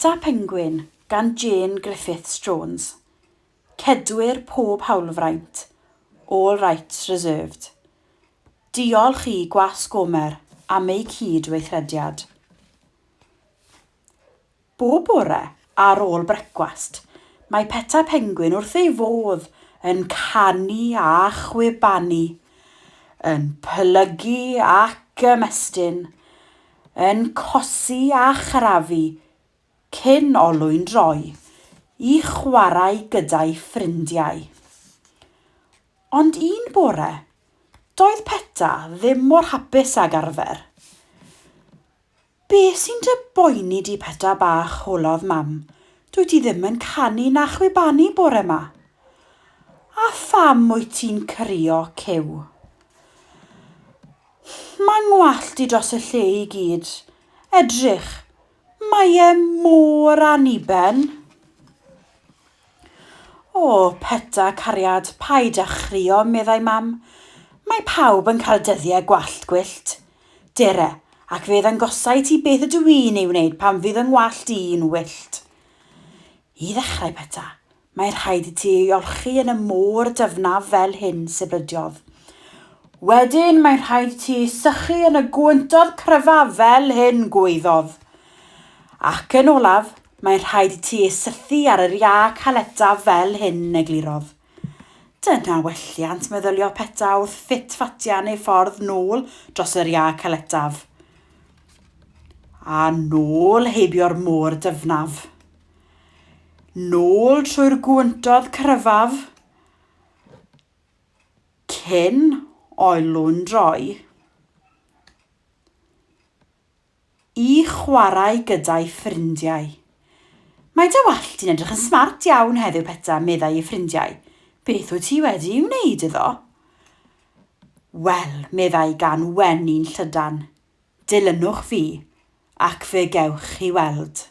Peta Pengwin gan Jane Griffiths Jones. Cedwir pob hawlfraint. All rights reserved. Diolch i Gwasg Gomer am eu cyd-weithrediad. Bob bore, ar ôl brecwast, mae Peta Pengwin wrth ei fodd yn canu a chwibanu, yn plygu ac ymestyn, yn cosi a chrafu cyn olwyn droi i chwarae gyda'i ffrindiau. Ond un bore, doedd Peta ddim mor hapus ag arfer. Be sy'n dy boeni di, Peta bach, holodd Mam. Dwyt ti ddim yn canu na chwibanu bore 'ma. A pham wyt ti'n crio, Cyw? Mae ngwallt i dros y lle i gyd. Edrych, mae e mor anniben. O, Peta, cariad, paid â chrio, meddai Mam. Mae pawb yn cael dyddiau gwallt gwyllt. Dere, ac fe ddangosai ti beth ydw i'n ei wneud pan fydd fy ngwallt i'n wyllt. I ddechrau, Peta, mae rhaid i ti ei olchi yn y môr dyfnaf fel hyn, sibrydiodd. Wedyn mae rhaid i ti ei sychu yn y gwyntodd cryfaf fel hyn, gwaeddodd. Ac yn olaf, mae rhaid i ti ei sythu ar yr iâ caletaf fel hyn, eglurodd. Dyna welliant, meddyliodd Peta wrth ffit-ffatian ei ffordd nôl dros yr iâ caletaf. A nôl heibio'r môr dyfnaf. Nôl trwy'r gwyntodd cryfaf. Cyn oelwn droi. I chwarae gyda'i ffrindiau. Mae dy wallt di'n edrych yn smart iawn heddiw, Peta, meddai ei ffrindiau. Beth wyt ti wedi ei wneud iddo? Wel, meddai gan wenu'n llydan, dilynwch fi, ac fe gewch chi weld.